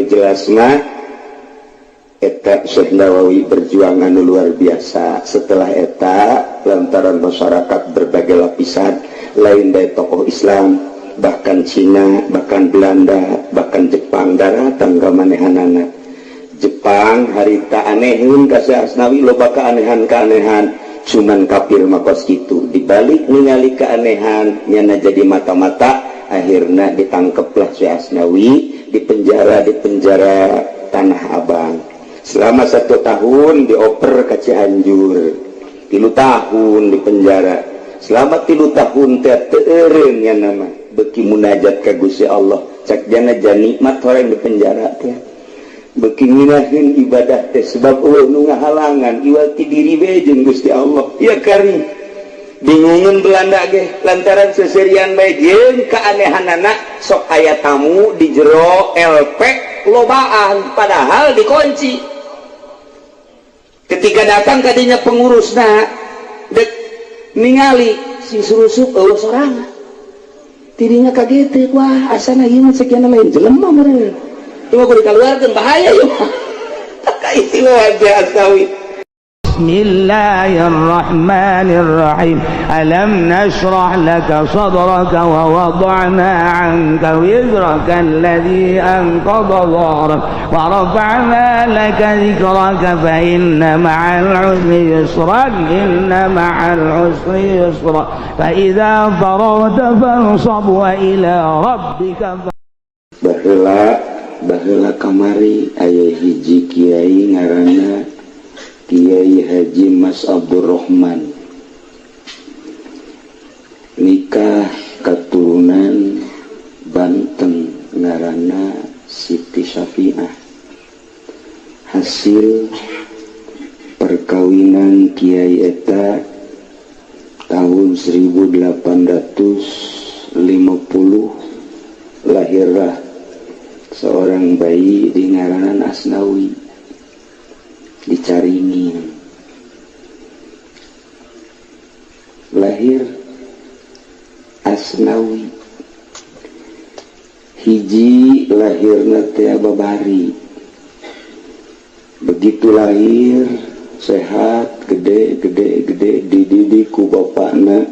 jelas mah eta Syekh Nawawi berjuang anu luar biasa. Setelah eta, lantaran masyarakat berbagai lapisan, lain dari tokoh Islam, bahkan Cina, bahkan Belanda, bahkan Jepang daratan ka manehanana. Jepang harita anehun ka Syekh Asnawi, loba keanehan-keanehan. Cuman kafir mah kos kitu, dibalik ningali keanehan nyana jadi mata-mata. Akhirnya ditangkeplah Syekh Asnawi di penjara, di penjara Tanah Abang selama 1 tahun, dioper ke Cianjur, 3 tahun di penjara. Selama 3 tahun teh teu eureun nya nama, beki munajat ka Gusti Allah. Cak jana nikmat orang di penjara teh, beki nginahin ibadah teh, sebab euweuh nu ngahalangan, iwal ti diri we jeung Gusti Allah. Ya kari bingungan Belanda ge lantaran seserian bae jeung keanehanana, sok aya tamu di jero LP lobaan, padahal dikunci. Ketika datang kadinya pengurusna dek ningali si surusup, euweuh sorangan. Tidinya kaget, wah, asana ieu mah sekian lain jelema meureun. Cuma kudu dikeluarkeun, bahaya ieu mah. Tak istimewa Asnawi. بسم الله الرحمن الرحيم. ألم نشرح لك صدرك ووضعنا عنك وزرك الذي أنقض ظهرك ورفعنا لك ذكرك. فإن مع العسر يسرا، إن مع العسر يسرا. فإذا فرغت فانصب وإلى ربك. Baheula baheula kamari aya hiji kiai ngaranna Kiai Haji Mas Abdurrahman, nikah keturunan Banten ngaranna Siti Syafi'ah. Hasil perkawinan Kiai eta tahun 1850 lahirlah seorang bayi di ngaranan Asnawi, dicaringin. Lahir Asnawi hiji, lahirna teh babari. Begitu lahir sehat, gede gede gede, dididik ku bapakna.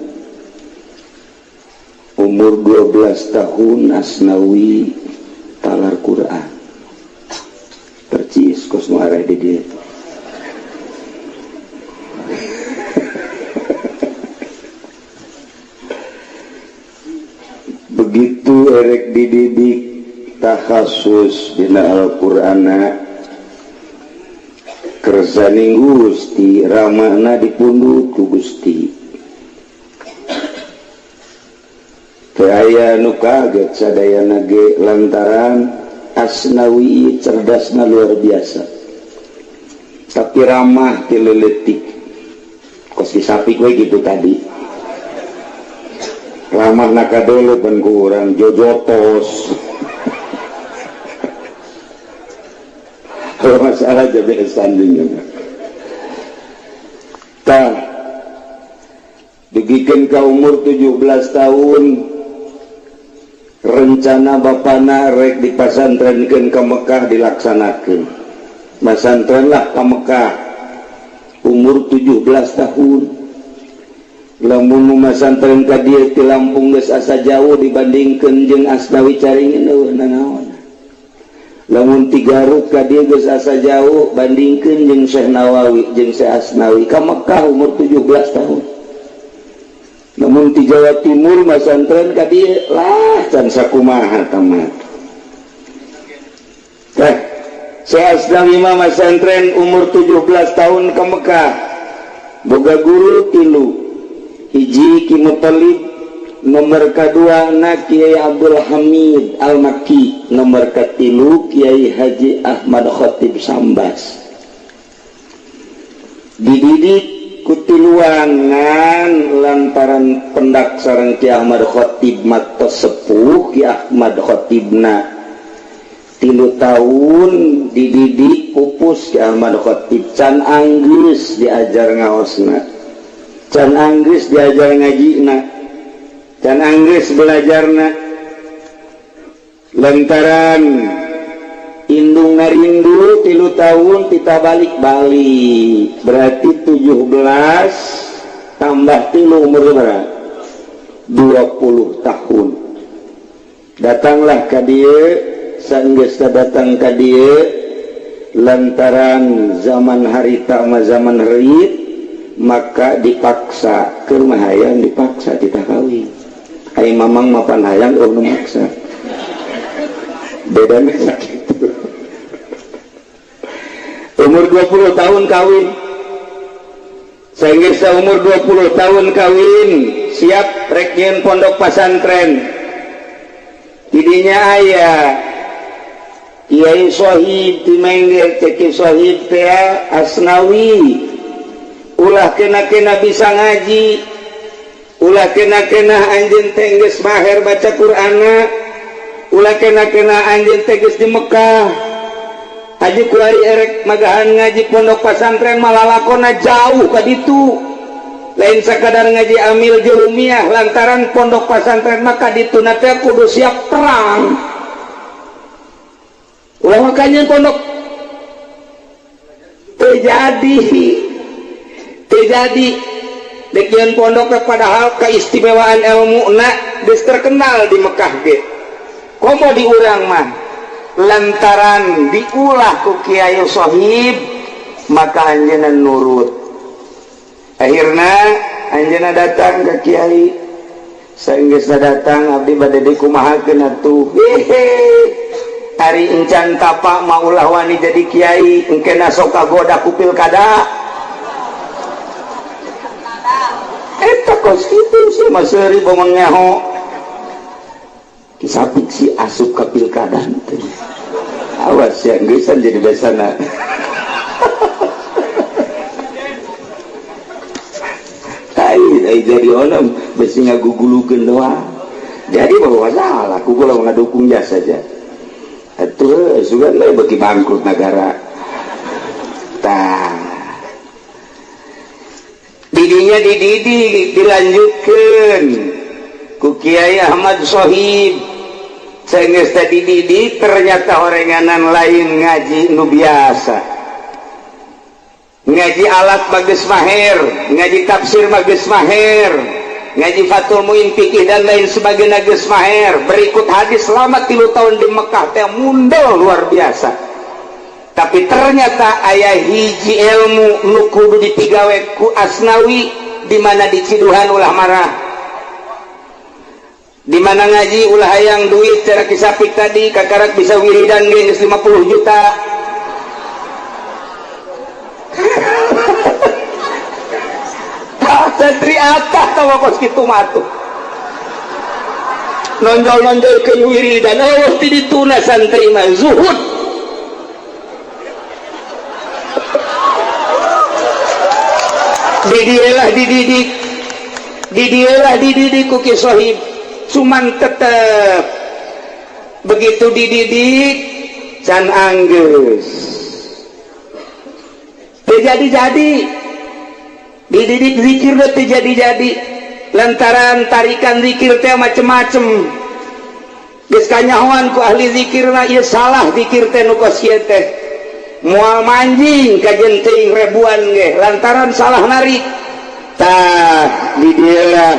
Umur 12 tahun Asnawi talar Quran percis kos nu arah di dieu. Begitu erek dididik takhasus dina Al-Qur'ana, kersaning Gusti, ramana dipundut ku Gusti. Teu aya nu kaget sadayana ge, lantaran Asnawi cerdasna luar biasa, tapi ramah ti leutik, kos di sapi we gitu tadi. Ramah nakadele pan ku urang jojotos. Kalau masalah jadi sanding tah. Dugikeun ka umur 17 tahun, rencana bapana rek dipasantrenkeun ke Mekah dilaksanakeun. Masantren lah ke Mekah umur 17 tahun. Lamun masantren ka dieu ti Lampung geus asa jauh dibandingkeun jeung Asnawi Caringin, euweuh nanaon. Lamun ti Garut ka dieu geus asa jauh bandingkeun jeung Syekh Nawawi jeung Syekh Asnawi ka Mekah umur 17 tahun. Lamun ti Jawa Timur masantren ka dieu lah can sakumaha tamat. Teh Syekh Asnawi mah masantren umur 17 tahun ke Mekah, boga guru tilu: hiji Ki Muthalib, nomor kedua na Kiai Abdul Hamid Al-Makki, nomor katilu Kiai Haji Ahmad Khatib Sambas. Dididik kutiluangan lantaran pendak sareng Ki Ahmad Khatib matos sepuh. Ki Ahmad Khatibna 3 tahun dididik, pupus Ki Ahmad Khatib, can anggeus diajar ngaosna, can anggeus diajar ngajina, can anggeus belajarna, lantaran Indung ngarindu 3 tahun kita balik-balik, berarti 17 tambah 3, umur berapa? 20 tahun. Datanglah ka dieu. Sanggeusna datang ka dieu, lantaran zaman harita mah zaman herit, maka dipaksa ke rumah, hayang dipaksa kita kawin. Ai mamang mapan hayang, oh, nu maksa beda gitu. Umur 20 tahun kawin. Sehingga umur 20 tahun kawin, siap rek pondok pesantren. Tidinya aya Kiai Sohib di Mengger. Cek Sohib teh, "Asnawi, ulah kena-kena bisa ngaji, ulah kena-kena anjeun teh geus maher baca Qur'ana, ulah kena-kena anjeun teh geus di Mekah. Haji kuari erek magahan ngaji pondok pesantren, malah lakona jauh ka ditu, lain sakadar ngaji amil jurumiyah, lantaran pondok pesantren maka dituna teh kudu siap perang. Ulah makanya pondok." Terjadi terjadi Dekian pondok, padahal keistimewaan ilmu nak geus terkenal di Mekah ge, komo di urang mah. Lantaran diulah ku Kiai Sohib, maka anjeunna nurut. Akhirnya anjeunna datang ke Kiai. Sanggeusna datang, "Abdi bade dikumahakeun atuh?" "Hehe, ari encan tapa mah ulah wani jadi kiai, engkena sok kagoda ku pilkada." Eta kos kitu sih mah, seuri bongon ngeho kisapik si asup ka pilkada teh. Awas ya, geusan jadi besana. Tai tai jadi onom besi ngagugulukeun doang. Jadi bahwa salah ku kula ngadukung jasa saja. Atuh sugan we beuki bangkrut negara. Tah. Didinya dididik, dilanjutkan ku Kiai Ahmad Sohib. Sanggeus tadi dididik, ternyata horenganan lain ngaji nu biasa. Ngaji alat bagus maher, ngaji tafsir bagus maher, ngaji Fathul Muin fikih dan lain sebagainya geus maher. Berikut hadis, selama 3 tahun di Mekah teh mundel luar biasa. Tapi ternyata aya hiji ilmu nu kudu dipigawe ku Asnawi, di mana diciduhan ulah marah, di mana ngaji ulah hayang duit. Cara kisapik tadi kakarak bisa wiridan ge geus 50 juta. Santri atah tawa kos kitu mah tuh. Nonjol-nonjol ke wiridan, oh, ti dituna santri mah zuhud. Didilah dididik, didilah dididik ku Ki Sohib, cuman tetep begitu dididik can anggeus terjadi-jadi. Dididik zikir teh jadi-jadi, lantaran tarikan zikir teh macem-macem. Geus kanyahoan ku ahli zikir mah, ieu salah zikir teh, nu kos ieu teh moal manjing kajen teuing ribuan ge, lantaran salah narik. Tah, di dieu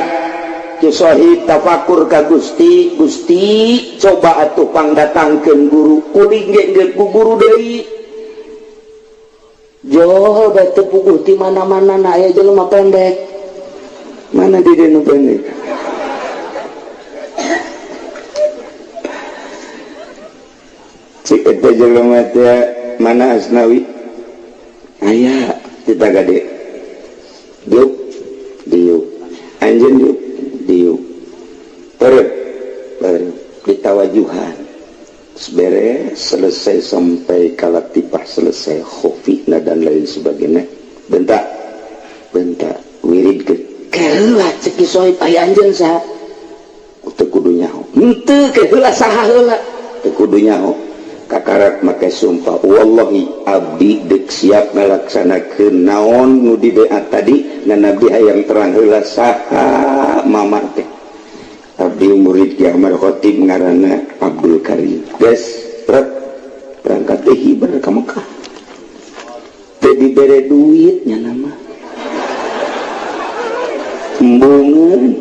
Ki Sohib tafakur ka Gusti. "Gusti, coba atuh pangdatangkeun guru kuring ge, ge ku guru deui." Jol batu puguh di mana-mana na aya jelema pendek. Mana di nu pendek? Cik eta jelema teh, "Mana Asnawi?" "Aya." Kita gade. Diuk, diuk. Anjeun diuk, diuk. Perut, perut. Ditawajuhan. Beres, selesai sampai kalatipah, selesai khofina dan lain sebagainya, bentak bentak wirid ke keheula. Cek Ki Sohib, "Aya anjeun saha?" "Teu kudu nyaho." "Henteu, keheula, saha heula?" "Teu kudu nyaho." Kakarak make sumpah, "Wallahi abdi dek siap ngalaksanakeun naon nu di beat tadi, ngan abdi hayang terang heula saha mama teh. Abdi murid Ki Ahmad Khatib, ngaranna Abdul Karim." Geus, berangkat. Berangkat deui hiber ka Mekah, teu dibere duitnya, nama embungeun.